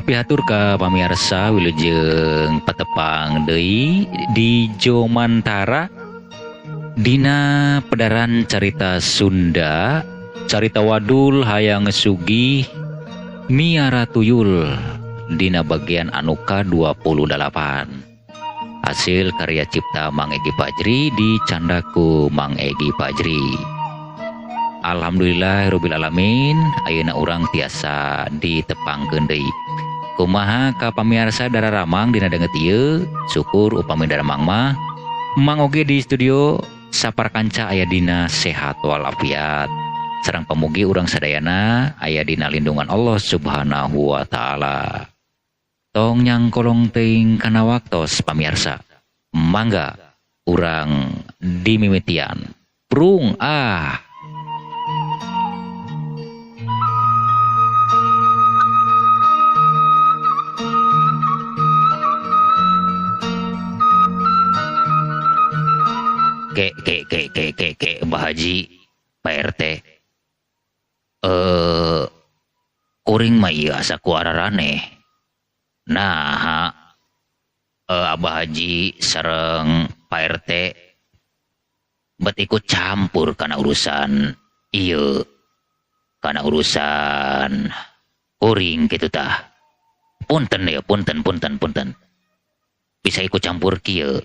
Pihatur ka pamirsa wilujeng patepang deui di Jomantara dina pedaran carita Sunda, carita wadul hayang sugih miara tuyul dina bagian anu ka-28. Hasil karya cipta Mang Egi Fajri dicandaku Mang Egi Fajri. Alhamdulillah rabbil alamin, ayeuna urang tiasa ditepangkeun deui. Kumaha ka pamirsa dararamang dina danget ieu, syukur upami daramang mah Mang oge di studio saparkanca aya dina sehat walafiat. Sareng pamugi urang sadayana aya dina lindungan Allah Subhanahu wa taala. Tong nyangkolong teuing kana waktos pamirsa. Mangga urang dimimitian. Prung ah. Ke ke ke ke ke ke Mbah Haji, Pak RT. Kuring mah ieu asa ku araraneh. Nah, Abah Haji sareng Pak RT bet ikut campur kana urusan ieu, kana urusan kuring kitu tah. Punten ya, punten punten punten. Bisa ikut campur kieu.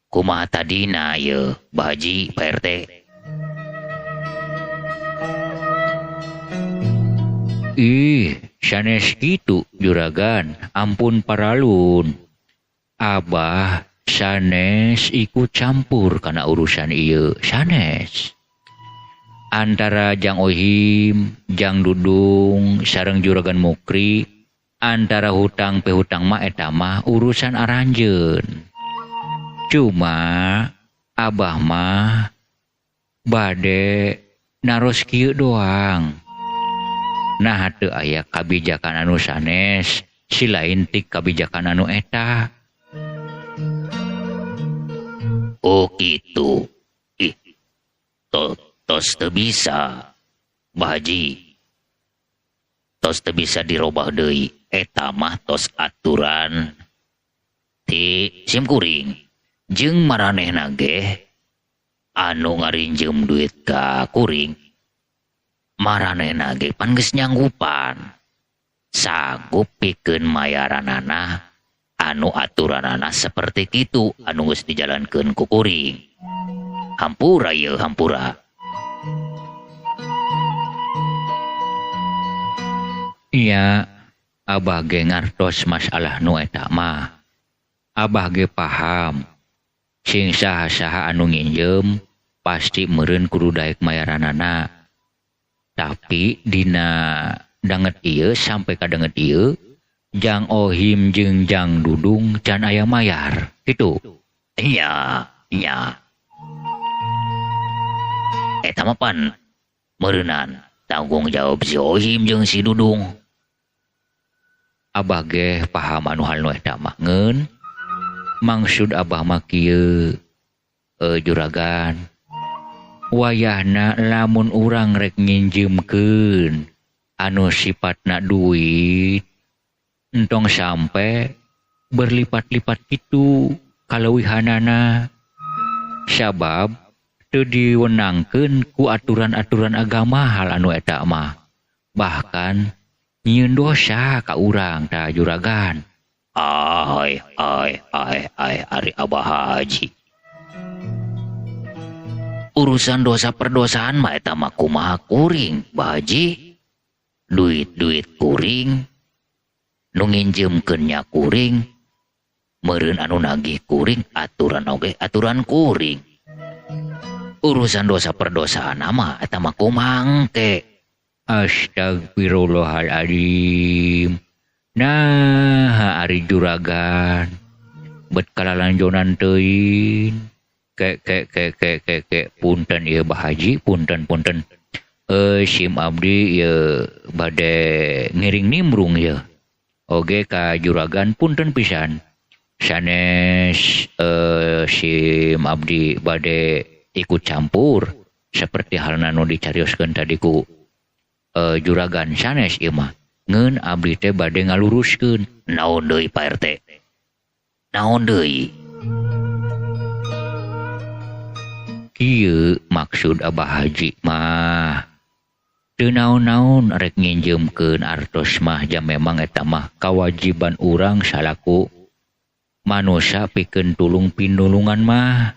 Kumaha tadina ieu, Bah Haji, Pak RT? Ih, sanes kitu juragan, ampun paralun. Abah sanes ikut campur kana urusan ieu, sanes. Antara Jang Ohim, Jang Dudung, sareng juragan Mukri, antara hutang pehutang mah eta mah urusan aranjeun. Cuma abah mah bade naros kieu doang. Nah teu aya kabijakan anu sanes silain ti kabijakan anu eta. Oh kitu. Ih, tos teu bisa, Bah Haji. Tos teu bisa dirobah deui. Eta mah tos aturan ti simkuring. Jeung maranehna ge anu ngarinjem duit ka kuring, maranehna ge pan geus nyanggupan sanggup pikeun mayaranana anu aturanana seperti kitu anu geus dijalankeun ku kuring. Hampura ieu, hampura. Iya, abah ge ngartos masalah nu eta mah. Abah ge paham. Sing saha-saha anu nginjem pasti meureun kudu daek mayaranana. Tapi dina danget ieu sampai ka danget ieu Jang Ohim jeung Jang Dudung can aya mayar kitu. Iya, iya. Eta mah pan meureunan tanggung jawab si Ohim jeung si Dudung. Abah ge paham anu hal nu eta mah ngeun. Maksud abah mah kieu, juragan, wayahna lamun urang rek nginjemkeun anu sifatna duit entong sampe berlipat-lipat kitu kaleuwihanana, sabab teu diwenangkeun ku aturan-aturan agama hal anu eta mah, bahkan nyieun dosa ka urang tah juragan. Ai ai ai ai ari Abah Haji. Urusan dosa perdosaan mah eta mah kumaha kuring, Bah Haji. Duit-duit kuring, nu nginjemkeun nya kuring, meureun anu nagih kuring, aturan oge aturan kuring. Urusan dosa perdosaan mah eta mah kumaha engke. Astagfirullahaladzim. Nah, ari juragan bet kalalanjonan teuing. Ke ke ke ke ke ke punten ieu Bah Haji, punten punten. Sim abdi ieu bade ngiring nimbrung ieu. Oge ka juragan punten pisan. Sanes sim abdi bade ikut campur seperti halna nu dicarioskeun tadi ku juragan sanes ieu mah. Ngeun abdi teh bade ngaluruskeun. Naon deui Pak RT? Naon deui? Kieu maksud Abah Haji mah. Teu naon-naon rek nginjeumkeun artos mah jam memang eta mah kawajiban urang salaku manusia pikeun tulung pinulungan mah.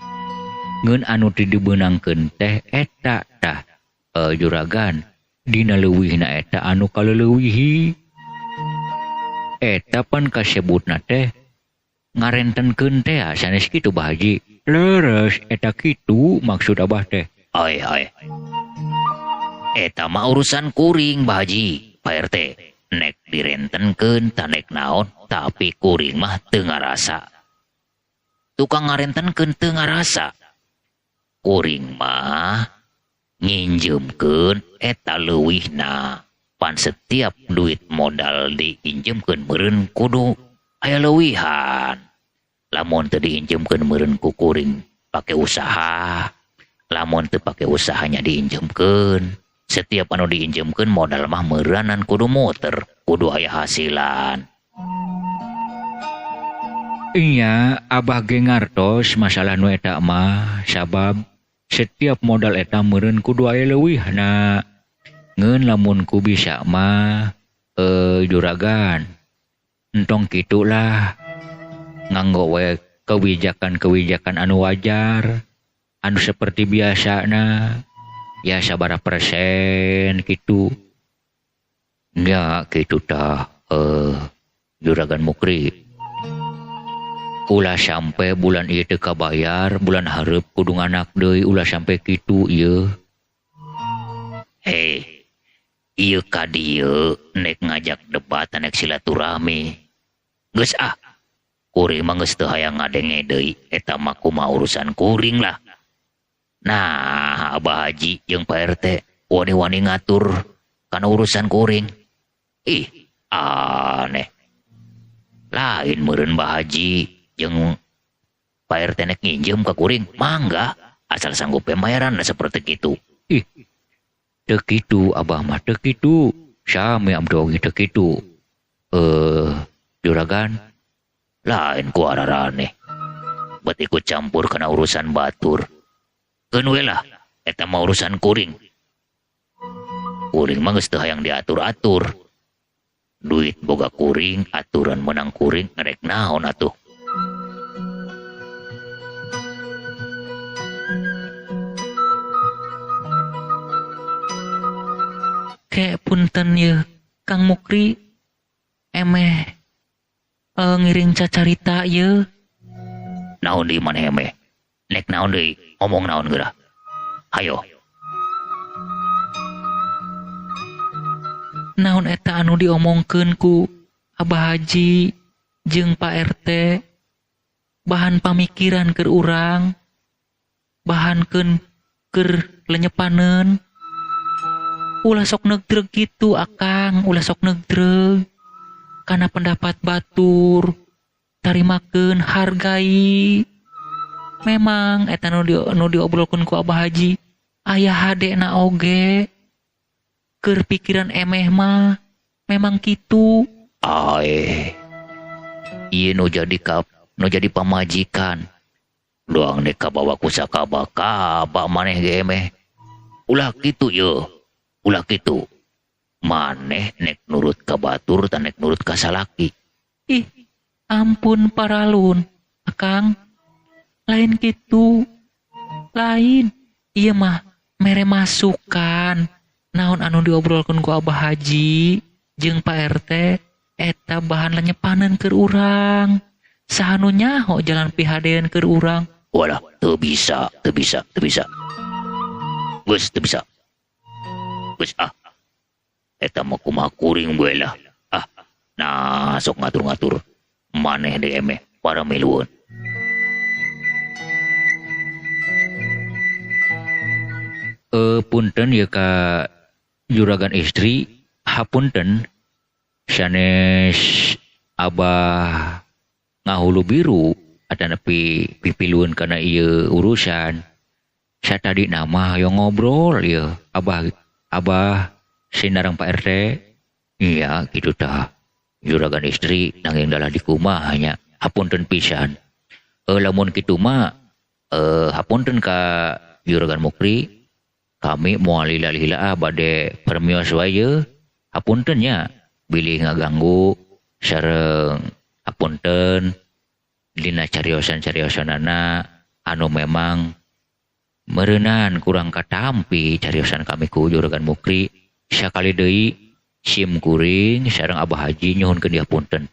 Ngeun anu teu dibeunangkeun teh eta tah juragan dina leuwihna eta anu kaleuwihi. Eta pan kasebutna teh ngarentenkeun teh sanes kitu Bah Haji. Leres eta kitu maksud Abah teh. Ai ai. Eta mah urusan kuring Bah Haji, Pak RT. Nek direntenkeun tanek naon, tapi kuring mah teu ngarasa. Tukang ngarentenkeun teu ngarasa. Kuring mah nginjeumkeun eta leuwihna. Pan setiap duit modal diinjeumkeun meureun kudu aya leuwihan. Lamun teu diinjeumkeun meureun ku kuring pake usaha. Lamun teu pake usahanya diinjeumkeun. Setiap anu diinjeumkeun modal mah meuranan kudu muter, kudu aya hasilan. Iya, Abah ge ngartos masalah nu eta mah sabab setiap modal eta meureun kudu aya leuwihna. Ngeun lamun ku bisa mah juragan. Entong kitulah nganggo we kebijakan-kebijakan anu wajar, anu seperti biasana. Ya sabaraha persen gitu. Ya gitu tah juragan Mukri. Ulah sampai bulan ieu teu kabayar, bulan hareup kudu nganak deui, ulah sampai kitu ieu. Hei, ieu ka dieu nek ngajak debat nek silaturahmi. Geus ah, kuring mah geus teu hayang ngadenge deui, eta mah kumaha urusan kuring lah. Nah, Abah Haji jeung Pak RT wani-wani ngatur kana urusan kuring. Ih, aneh. Lain meureun Bah Haji jeung Pak RT nek nginjem ka kuring, mangga asal sanggup pembayaran seperti kitu. Ih, teu kitu Abah mah teu kitu. Sami abdi oge teu kitu. Juragan lain ku araraneh. Bet ikut campur kana urusan batur. Keun we lah, eta mah urusan kuring. Kuring mah geus teu hayang diatur-atur. Duit boga kuring, aturan menang kuring, rek naon atuh. Ke punten ye, Kang Mukri, emeh ngiring cacarita ye. Naon di maneh emeh? Nek naon deui? Ngomong naon geura? Hayo. Naon eta anu diomongkeun ku Abah Haji jeung Pak RT? Bahan pamikiran keur urang, bahankeun keur lenyepaneun. Ulah sok negdreg kitu Akang, ulah sok negdreg. Kana pendapat batur, tarimakeun, hargai. Memang eta nu diobrolkeun ku Abah Haji aya hadena oge. Keur pikiran emeh mah memang kitu. Ae. Ieu nu jadi nu jadi pamajikan. Doang nek kabawa ku sakaba-kaba maneh ge emeh. Ulah kitu ye. Ulah kitu. Maneh nek nurut ka batur ta nek nurut ka salaki. Ih, ampun paralun, Akang. Lain kitu. Lain. Ieu mah mere masukan. Naon anu diobrolkeun ku Abah Haji jeung Pak RT eta bahan lenyepaneun keur urang. Saha nu nyaho jalan pihadean keur urang. Walah, teu bisa, teu bisa, teu bisa. Geus teu bisa. Geus ah. Eta mah kumaha kuring we lah. Ah, nah sok ngatur-ngatur. Maneh deui emeh para milueun. Punten ya ka juragan istri, hapunten sanes Abah ngahulu biru atanapi pipiluan kana ieu urusan. Satadi nama hoyong ngobrol ieu Abah, Abah sinareng Pak RT. Iya kitu tah. Juragan istri nanging dalah dikumaha nya hapunten pisan. Lamun kitu mah hapunten ka Juragan Mukri kami moal lila-lila ah bade permios wae ye. Hapunten nya bilih ngaganggu sareng hapunten dina cariosan-cariosanana anu memang meureunan kurang katampi cariosan kami ku Juragan Mukri. Sakali deui sim kuring sareng Abah Haji nyuhunkeun dihapunten.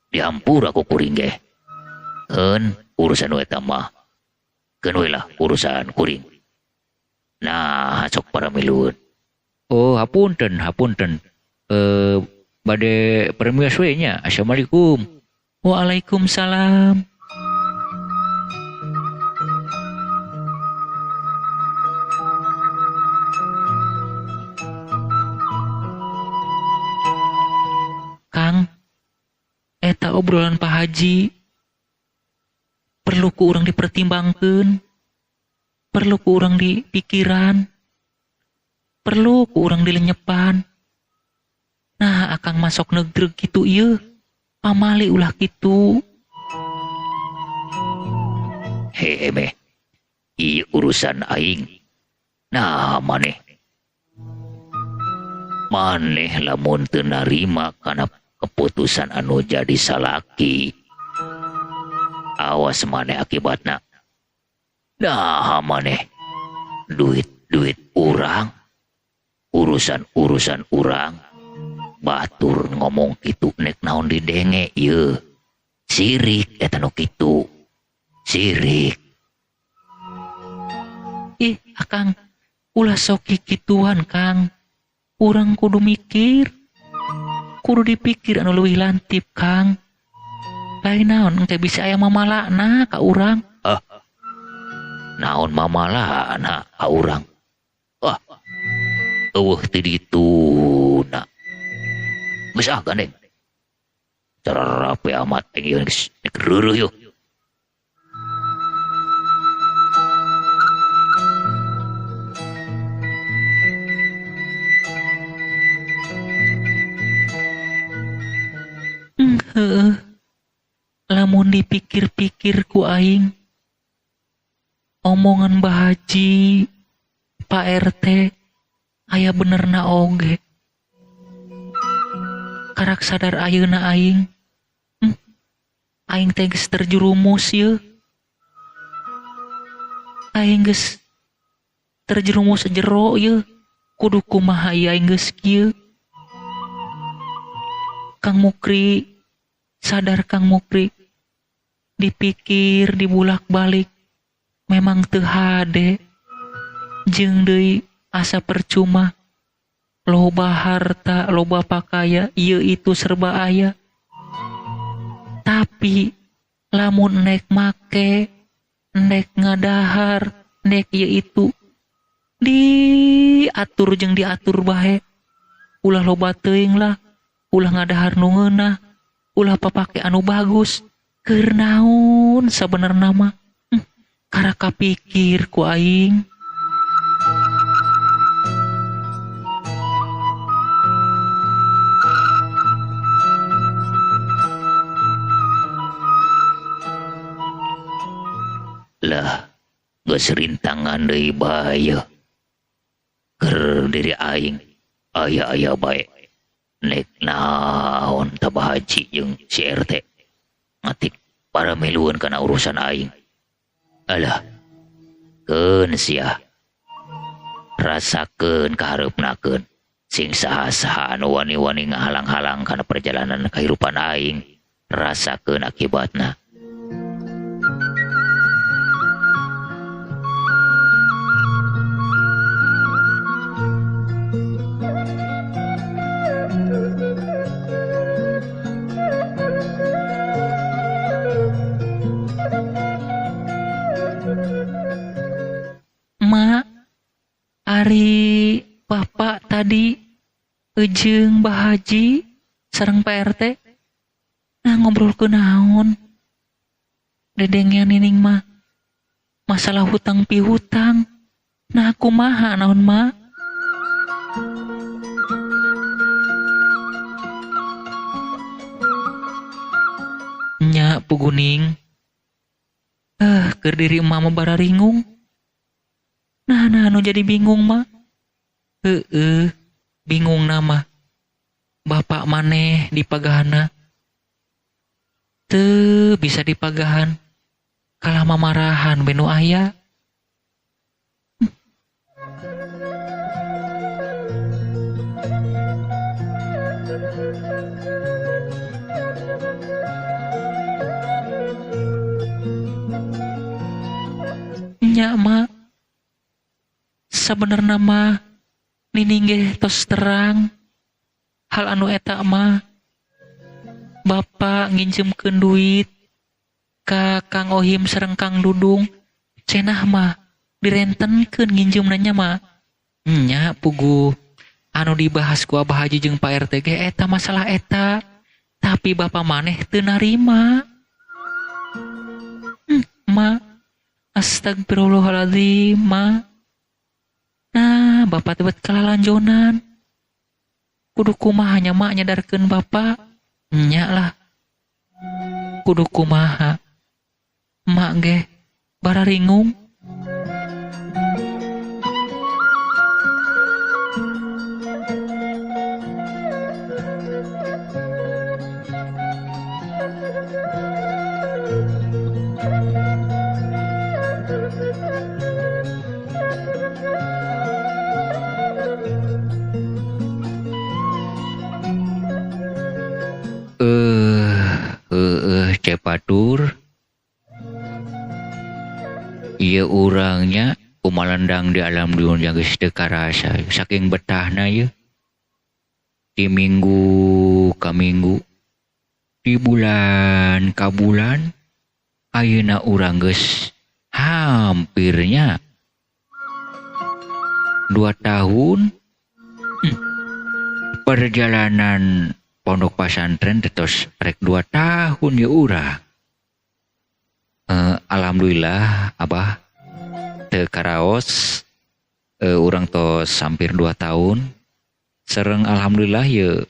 Dihampura ku kuring ge. Keun urusan we eta mah. Keun we lah urusan kuring. Nah, sok para milueun. Oh, hapunten, hapunten. Bade permios we nya. Assalamualaikum. Waalaikumsalam. Kang, eta obrolan Pak Haji perlu ku urang dipertimbangkeun, perlu ku urang dipikiran, perlu ku urang dilenyepan. Nah, akang masuk negeri kitu ieu, pamali ulah kitu. Hehe meh, ieu urusan aing. Nah, maneh. Maneh lamun teu narima kana keputusan anu jadi salaki. Awas maneh akibatna. Nah, maneh duit-duit urang, urusan-urusan urang, batur ngomong kitu nek naon didenge ieu. Sirik eta nu kitu. Sirik. Ih, akang, ulah sok kikituan, Kang. Urang kudu mikir. Kudu dipikir anu leuwih lantip, Kang. Lain naon engke bisa aya mamalana ka urang. Ah. Naon mamalana ka urang? Ah. Eueuh ti dituna. Geus ah gandeng. Cara rapi amat aing ieu geus nek reureuh yeuh. Heeh. Lamun dipikir-pikir ku aing, omongan Bah Haji, Pak RT, aya benerna oge. Karak sadar ayeuna aing, aing teh geus terjerumus yeuh. Aing geus terjerumus jero yeuh. Kudu kumaha ieu aing geus kieu. Kang Mukri, sadar Kang Mukri, dipikir dibulak-balik memang teu hade. Jeung deui asa percuma, loba harta, loba pakaya, ieu itu serba aya. Tapi lamun nek make, nek ngadahar, nek ieu itu diatur jeung diatur bae. Ulah loba teuing lah, ulah ngadahar nu ngeunah, ulah papake anu bagus. Keur naon sabenerna mah? Karaka pikir ku aing. Lah, geus rintangan deui bae. Keur diri aing aya-aya bae. Nek naon tabah haji jeung si RT ngatik para milueun kana urusan aing. Alah, keun sia. Rasakeun kahareupnakeun sing saha-saha anu wani-wani ngahalang-halang kana perjalanan kahirupan aing, rasakeun akibatna. Mak, ari bapak tadi jeung Bah Haji sareng Pak RT nah ngobrol ke naon. Dedengean nining mah masalah hutang pihutang. Nah kumaha naon, Mak? Puguning. Keur diri emak mah bararingung. Nah, nu jadi bingung mah. Heeh, bingung nama. Bapak maneh dipagahana. Teu bisa dipagahan. Kalah mamarahan benu aya. Nya mak, sabenerna mah Nining ge tos terang hal anu eta mah bapak nginjemkeun duit ka Kang Ohim sareng Kang Dudung cenah mah direntenkeun nginjemna nya mah. Nya puguh anu dibahas ku Abah Haji jeung Pak RT ge eta masalah eta, tapi bapak maneh teu narima. Ma, astagfirullahaladzim ma. Nah, bapak teh bet kalalanjonan. Kudu kumaha nya mak nyadarkeun bapak? Nya lah. Kudu kumaha? Mak ge bararingung. Cepatur ieu urangnya kumalendang di alam dunia geus teu karasa saking betahna ieu di minggu ka minggu di bulan ka bulan ayeuna urang geus hampirnya 2 tahun perjalanan pondok pasantren tetos rek 2 tahun ya urang. Alhamdulillah abah teu karaos urang tos hampir 2 tahun. Sareng alhamdulillah ye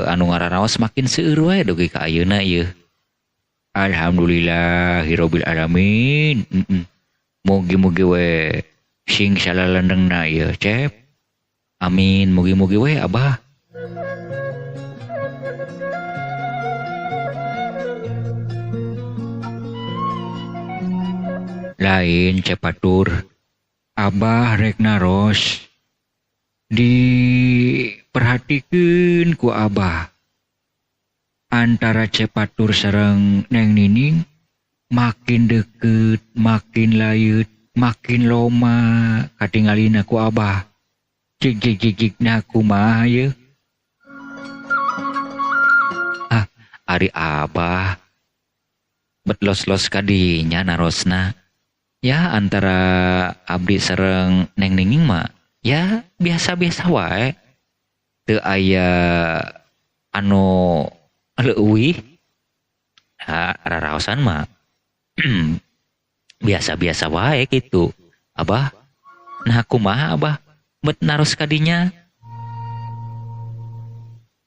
anu ngararaos makin seueur wae dugi ka ayeuna ieu. Alhamdulillahirabbil alamin. Mugi-mugi we sing salalendengna ieu, Cep. Amin, mugi-mugi we abah. Lain Cepatur, abah rek naros diperhatikeun ku abah antara Cepatur sareng Neng Nining makin deket, makin layut, makin loma katingalina ku abah. Cik cik cik cik nah kumaha ye? Ah, ari abah bet los-los kadinya narosna. Ya antara abdi sareng Neng Nining mah ya biasa-biasa wae. Teu aya anu leuwih. Ha, raraosan mah biasa-biasa wae gitu. Abah, nah kumaha abah bet naros kadinya?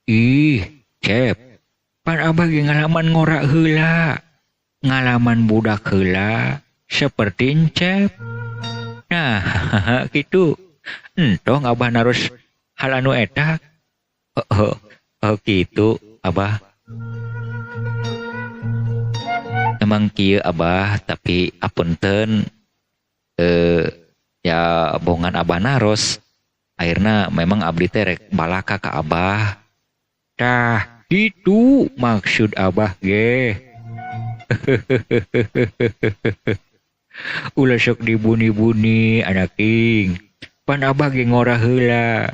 Ih, Cep, pan abah ge ngalaman ngorak heula. Ngalaman budak heula. Seperti Encep. Nah, gitu. Entong abah naros hal anu eta. Oh, gitu, abah. Emang kieu abah, tapi apunten ya bongan abah naros. Akhirna memang abdi teh rek balaka ka abah. Tah, gitu maksud abah ge. Ulah sok dibuni-buni anaking. Pan abah ge ngora heula.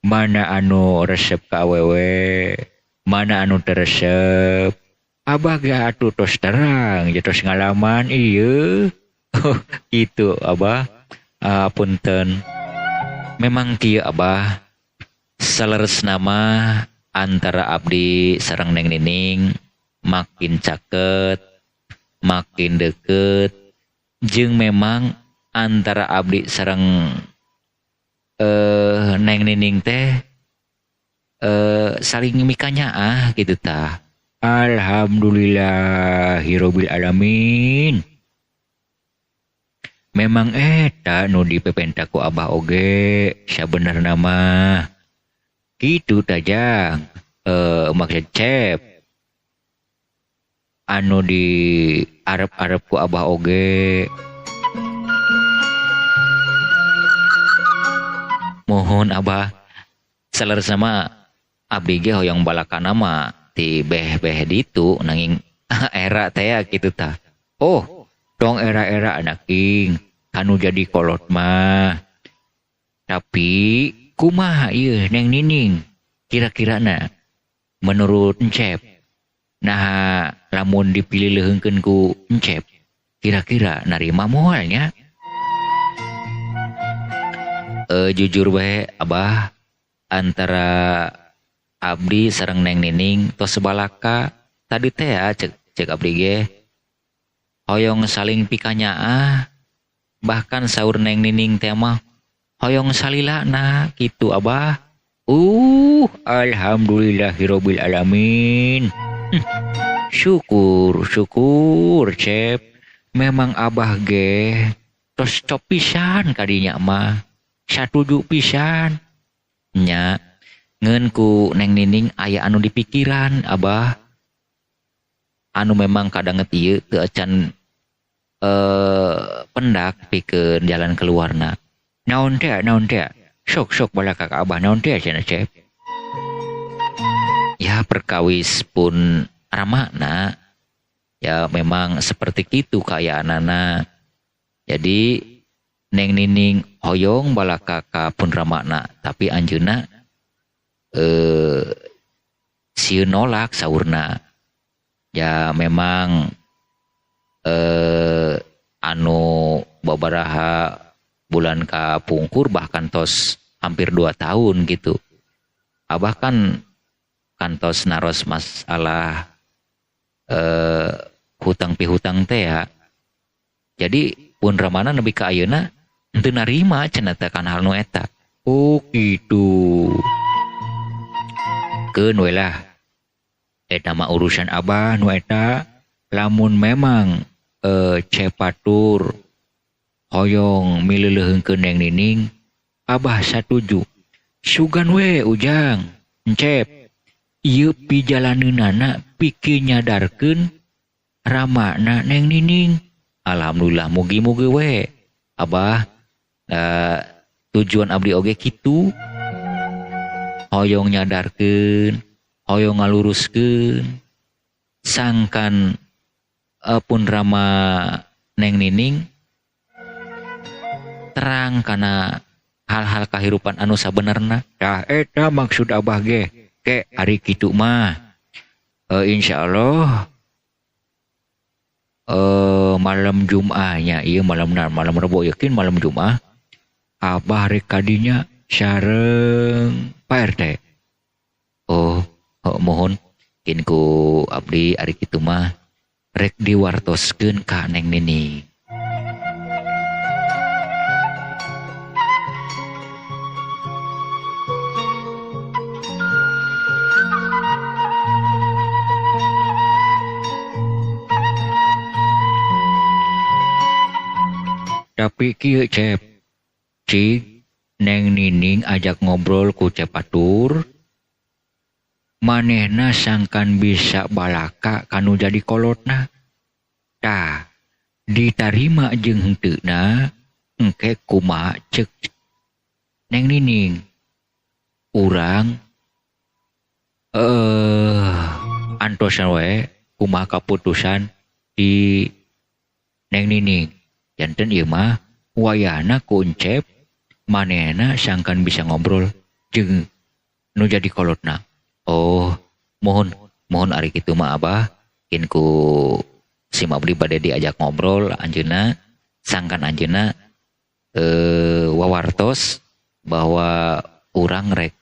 Mana anu resep ka awewe, mana anu teu resep. Abah ge atuh tos terang, tos ngalaman ieu. Gitu abah. Punten. Memang kieu abah. Saleresna mah antara abdi sareng Neng Nining makin caket, makin deket. Jeung memang antara abdi sareng Neng Nining teh saling mikanyaah gitu tah. Alhamdulillahirabbil alamin. Memang eta nu dipepenta ku Abah oge sabenerna mah. Kitu tajang maksud Cep anu di arep-arep ku Abah oge. Mohon Abah saleresna mah abdi ge hoyong balakana mah ti beh-beh ditu nanging era teh kitu tah. Oh, tong era-era anaking anu jadi kolot mah. Tapi kumaha ieu Neng Nining kira-kirana menurut Encep? Nah, lamun dipilih leuheungkeun ku Encep, kira-kira narima moal nya? Jujur bae Abah, antara abdi sareng Neng Nining tos sebalaka tadi teh ya, cek abdi ge hoyong saling pikanyaah, bahkan saur Neng Nining teh mah hoyong salilana kitu Abah. Alhamdulillahirabbil alamin. Syukur syukur Cep, memang Abah ge tos cop pisan kadinya mah, satuju pisan nya. Ngeun ku Neng Nining aya anu dipikiran Abah, anu memang kadanget ieu teu acan pendak pikeun jalan keluarna. Naon teh, naon teh, sok sok balaka ka Abah naon teh cenah Cep. Ya perkawis pun ramakna ya memang seperti kitu kaayaanana. Jadi Neng Nining hoyong balaka ka pun ramakna, tapi anjeunna sieun nolak saurna. Ya memang anu babaraha bulan kapungkur bahkan tos hampir 2 tahun gitu. Abah kan kantos naros masalah hutang pihutang teh ya. Jadi pun ramana nepi ka ayeuna henteu narima cenah teh kana hal nu eta. Oh gitu. Keun we lah. Eta mah urusan Abah nu eta. Lamun memang Cepatur hoyong mileuleheungkeun Neng Nining, Abah satuju. Sugan we Ujang, Encep. Ieu pijalaneunana pikeun nyadarkeun ramana Neng Nining. Alhamdulillah mugi-mugi we Abah, tujuan abdi oge kitu. Hoyong nyadarkeun, hoyong ngaluruskeun sangkan pun rama Neng Nining terang kana hal-hal kahirupan anu sabenerna. Tah eta maksud Abah ge. Ke ari kitu mah insyaallah malam Jum'ahnya, ieu malam malam Rebo yakin malam Jum'ah Abah rek kadinya sareng Pak RT. Oh, mohon kin ku abdi ari kitu mah rek diwartoskeun ka Neng Nining. Tapi kieu Cep, cik Neng Nining ajak ngobrol ku Cepatur, manehna sangkan bisa balaka kanu jadi kolotna. Tah, ditarima jeung henteuna engke kumaha cek Neng Nining. Urang antosan we kumaha kaputusan di Neng Nining. Janten ieu mah wayahna ku Encep manehna sangkan bisa ngobrol jeung nu jadi kolotna. Oh, mohon mohon ari kitu mah Abah, kin ku sim abdi bade diajak ngobrol anjeunna sangkan anjeunna wawartos bahwa urang rek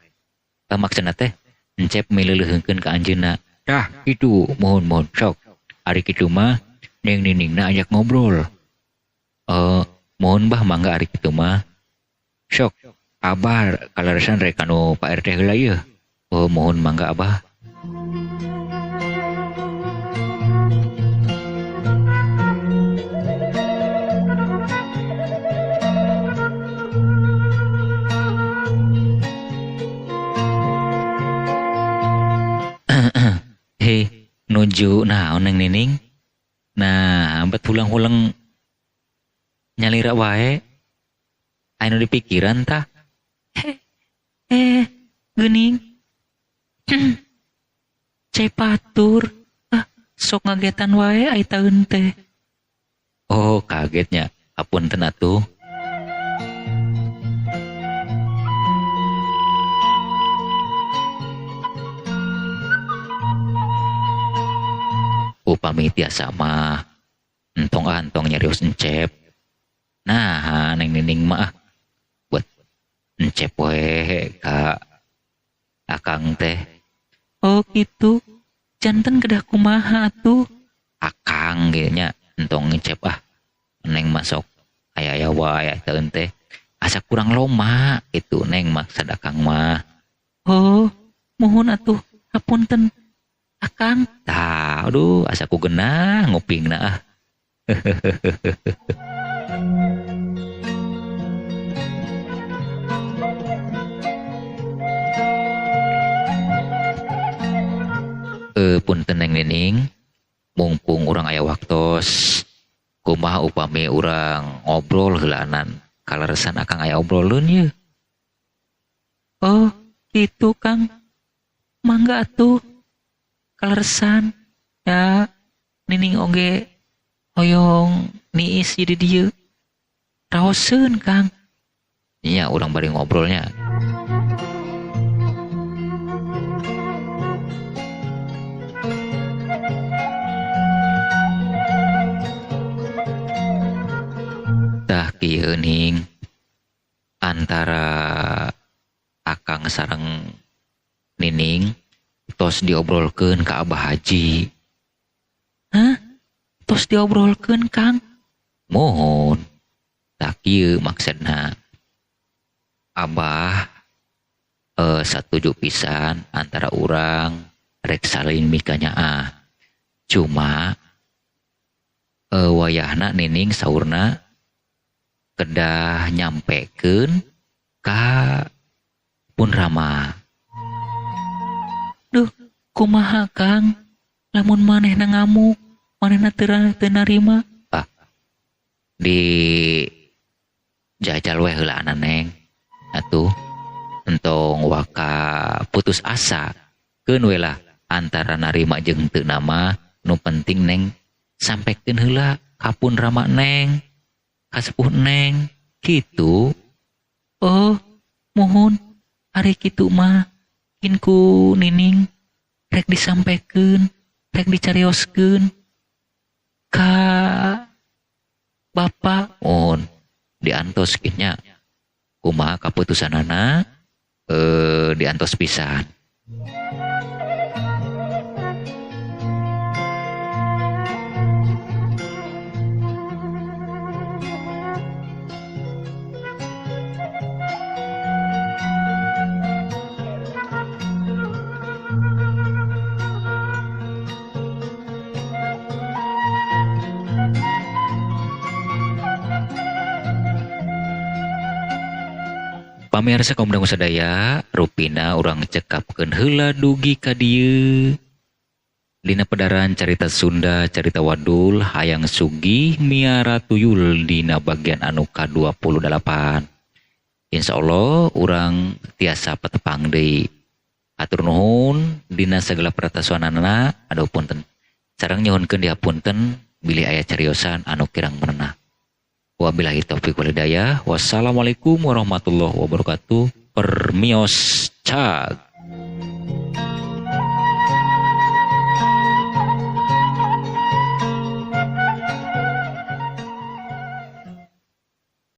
maksudna teh Encep mileuleheungkeun ka anjeunna. Tah kitu mohon mohon sok ari kitu mah Neng Niningna ajak ngobrol. Mohon bah mangga ari kitu mah. Sok Abah kaleresan rek kanu Pak RT heula ieu. Oh mohon mangga Abah. Nuju naon Neng Nining? Nah, bet hulang-hulang nyalira wae. Aya nu dipikiran tah? Geuning. Cepatur. Ah, sok ngagetan wae ai taeun teh. Oh, kagetnya. Apunten atuh. Upami tiasa mah entong ah entong nyarios encep. Nah, Neng Nining mah buat encep we ka akang teh. Oh gitu, janten kedah kumaha atuh. Akang ge nya entong encep ah. Neng masuk aya-aya wae taeun teh. Asa kurang loma itu Neng maksad akang mah. Oh, muhun atuh, hapunten akang. Tah, aduh, asa ku genah ngupingna ah. Punten Neng Nining, mumpung urang aya waktos, kumaha upami urang ngobrol heulaanan. Kaleresan akang aya obroleun yeuh. Oh, kitu Kang. Mangga atuh. Kaleresan ya Nining oge hoyong niis di dieu. Raoseun Kang. Nya urang bari ngobrolnya. Tah kieu Ning, antara akang sareng Nining tos diobrolkeun ka Abah Haji. Hah? Tos diobrolkeun Kang? Mohon. Tah kieu maksudna. Abah satuju pisan antara urang rek saling mikanyaah. Cuma wayahna Nining saurna kedah nyampekeun ka pun Rama. Duh, kumaha Kang? Lamun manehna ngamuk, manehna teu narima. Ah, di jajal we heulaana Neng. Atuh entong waka putus asa. Keun we lah antara narima jeung teu nama, nu penting Neng sampekeun heula ka pun Rama Neng, ka sepuh Neng, kitu. Oh, muhun ari kitu mah. Ku Nining rek disampekeun, rek dicarioskeun ka bapak. Mohon diantos nya kumaha kaputusanana diantos pisan. Pamirsa kaum dangu sadaya, rupina urang cekapkeun heula dugi ka dieu. Dina pedaran carita Sunda, carita wadul, hayang sugih miara tuyul dina bagian anu ka-28. Insyaallah urang tiasa patepang deui. Atur nuhun dina sagala pratasuanana, aduh punten. Sareng nyuhunkeun dihapunten bilih aya cariosan anu kirang merenah. Wabillahi taufiq wal hidayah. Wassalamualaikum warahmatullahi wabarakatuh. Permios cag.